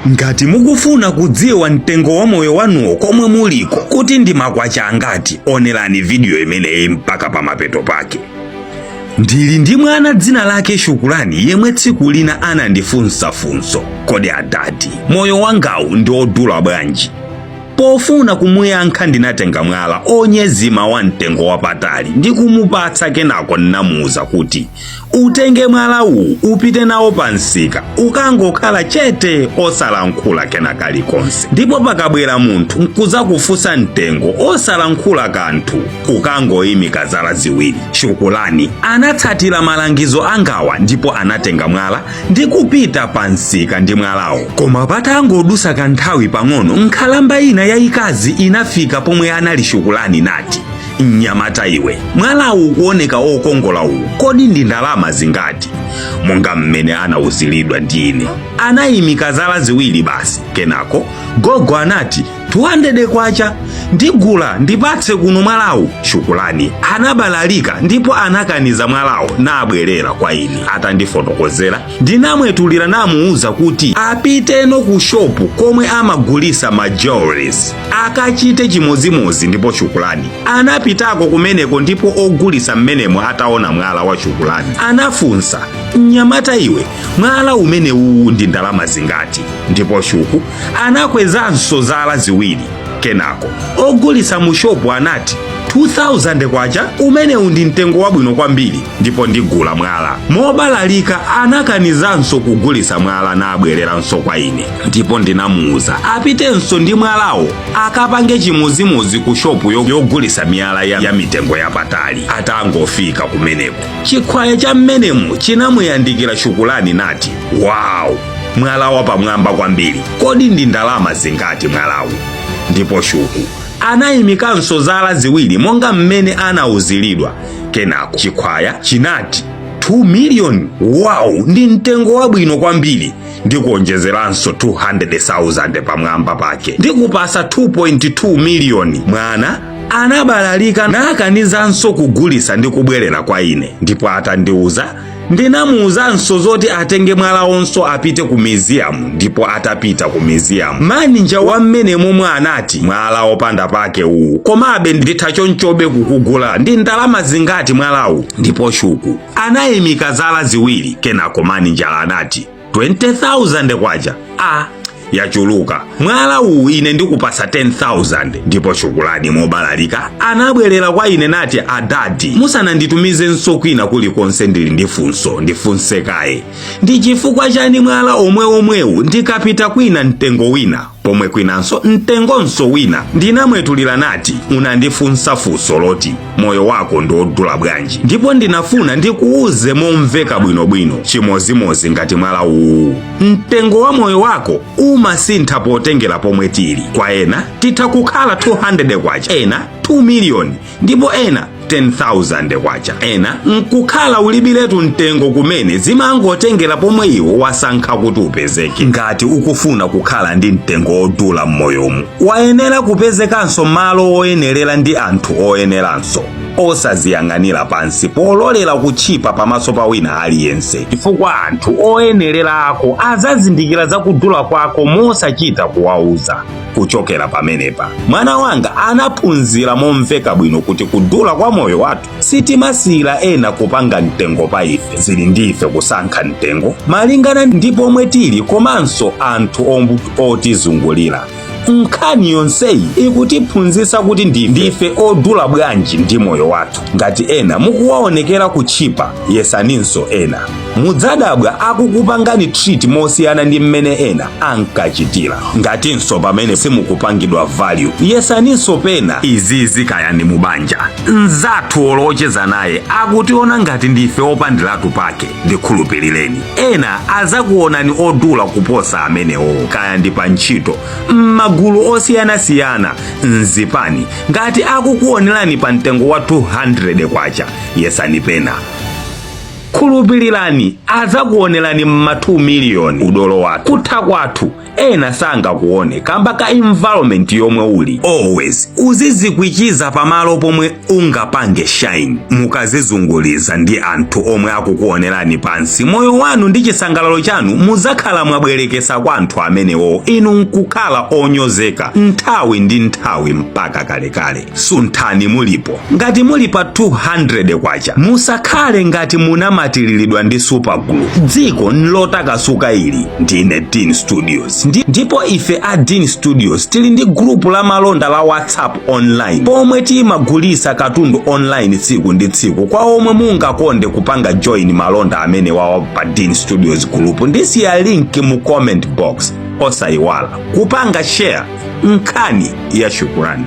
Ngati mukufuna kudziwa mtengo wa moyo wanuwo komwe muliko kuti ndi makwacha angati, onerani vidiyo imeneyi mpaka pamapeto pake. Ndili ndi mwana dzina lake Shukulani, yemwe tsiku lina anandifunsa funso: "Kodi adadi, moyo wangawu ndi odula bwanji?" Pofuna kumuyankha, ndinatenga mwala onyezima wa mtengo wapatali ndi kumupatsa. Kenako ndinamuwuza kuti, "Utenge mwala uwu, upite nawo pa msika, ukangokhala chete, osalankhula kena kalikonse, ndipo pakabwera munthu nkuzakufunsa mtengo, osalankhula kanthu, ukangoyimika zala ziwiri." Shukulani anatsatira malangizo angawa ndipo anatenga mwala ndi kupita pa msika ndi mwalawo. Koma patangodusa kanthawi pang'ono, nkhalamba ina yayikazi inafika pomwe anali Shukulani nati, "Mnyamata iwe, mwalawu ukuoneka okongola uwu, kodi ndi ndalama zingati?" Monga mmene anawuziridwa ndi ine, anayimika zala ziwiri basi. Kenako gogo anati, "200 kwacha, ndigula, ndipatse kuno mwalawu." Shukulani anabalalika ndipo anakaniza mwalawo nabwerera kwa ine. Atandifotokozera, ndinamwetulira namuwuza kuti apiteno ku shopu komwe amagulisa ma jewelries akachite chimozimozi. Ndipo Shukulani anapitako kumeneko, ndipo ogulisa mmenemo ataona mwala wa Shukulani anafunsa, "Mnyamata iwe, mwala umene uwu ndi ndalama zingati?" Ndipo Shuku anakwezanso zala ziwiri. Kenako ogulisa mu shopu anati, "2000 kwacha, umenewu ndi mtengo wabwino kwambiri ndipo ndigula mwala." Mobalalika anakanizanso kugulisa mwala nabwereranso kwa ine, ndipo ndinamuwuza apitenso ndi mwalawo akapange chimozimozi ku shopu yogulisa miyala ya mitengo yapatali. Atangofika kumeneko, chikhwaya cha mmenemu chinamuyandikira Shukulani nati, "Wow, mwala wapamwamba kwambiri, kodi ndi ndalama zingati mwalawu?" Ndipo Shuku anayimikanso zala ziwiri monga mmene anawuziridwa. Kenako chikhwaya chinati, "2 million, wow, ndi mtengo wabwino kwambiri, ndikuonjezeranso 200,000 pamwamba pake, ndikupasa 2.2 miliyoni." Mwana anabalalika nakanizanso kugulisa ndi kubwerera kwa ine, ndipo atandiuza, ndinamuwuzanso zoti atenge mwalawonso apite ku museum. Ndipo atapita ku museum, maninja wa mmene momwe anati, "Mwala wopanda pake uwu, komabe nditha chonchobe kukugula, ndi ndalama zingati mwalawu?" Ndipo Shuku anayimika zala ziwiri. Kenako maninjala anati, "20,000 kwacha, a yachuluka, mwala uwu ine ndikupasa 10,000." Ndipo Shukulani mobalalika anabwerera kwa ine nati, "Adadi, musananditumizenso kwina kulikonse, ndili ndi funso, ndifunse kaye. Ndi chifukwa chani mwala omwe omwewu ndikapita kwina mtengo wina, pomwe kwinanso mtengonso wina?" Ndinamwetulira nati, "Unandifunsa funso loti moyo wako ndi wodula bwanji, ndipo ndinafuna ndikuuze momveka bwinobwino. Chimozimozi ngati mwala uwu, mtengo wa moyo wako umasintha potengera pomwe tili. Kwa ena titha kukhala 200 kwacha, ena 2 miliyoni, ndipo ena 10,000 kwacha, ena nkukhala ulibiretu mtengo kumene. Zimangotengera pomwe iwo wasankha kuti upezeke. Ngati ukufuna kukhala ndi mtengo wodula m'moyomu, wayenera kupezekanso malo oyenerera ndi anthu oyeneranso, osaziyang'anira pansi pololera kutchipa pamaso pa wina aliyense, chifukwa anthu oyenerera ako azazindikira za kudula kwako mosachita kuwauza." Kuchokera pamenepa, mwana wanga anaphunzira momveka bwino kuti kudula kwa moyo wathu sitimasiyira ena kupanga mtengo pa ife. Zili ndi ife kusankha mtengo malingana ndi pomwe tili komanso anthu otizungulira. Nkhani yonseyi ikutiphunzitsa kuti ndife odula bwanji ndi moyo wathu. Ngati ena mukuwaonekera kutchipa, yesaninso ena, mudzadabwa akukupangani treat mosiyana ndi mmene ena ankachitira. Ngatinso pamene simukupangidwa value, yesaninso pena. Izizi kayani mubanja, mzathu olocheza naye akutiona ngati ndife opandiratu pake, ndikhulupirireni, ena azakuonani odula kuposa amenewo. Kaya ndi pa ntchito, m'magulu osiyanasiyana, mzipani, ngati akukuonerani pa mtengo wa 200 kwacha, yesani pena. Khulupilirani, adzakuonerani mma 2 miliyoni. Udolo wathu, kutha kwathu, ena sangakuone kamba ka environment yomwe uli. Always uzizikwichiza pamalo pomwe ungapange shine. Mukazizunguliza ndi anthu omwe akukuonerani pansi, moyo wanu ndi chisangalalo chanu muzakhala mwabwerekesa kwa anthu amenewo, inu nkukhala onyozeka nthawi ndi nthawi mpaka kalekale. Sunthani mulipo. Ngati muli pa 200 kwacha, musakhale ngati munamatiriridwa ndi super glue. Dziko nlotakasuka ili. Ndine Dean Studios. Ndipo ife a Dean Studios tili ndi group la malonda la WhatsApp online pomwe timagulisa katundu online tsiku ndi tsiku. Kwa omwe mungakonde kupanga join malonda amene wawa pa Dean Studios group, ndisiya link mu comment box. Osayiwala kupanga share nkhani ya Shukurani.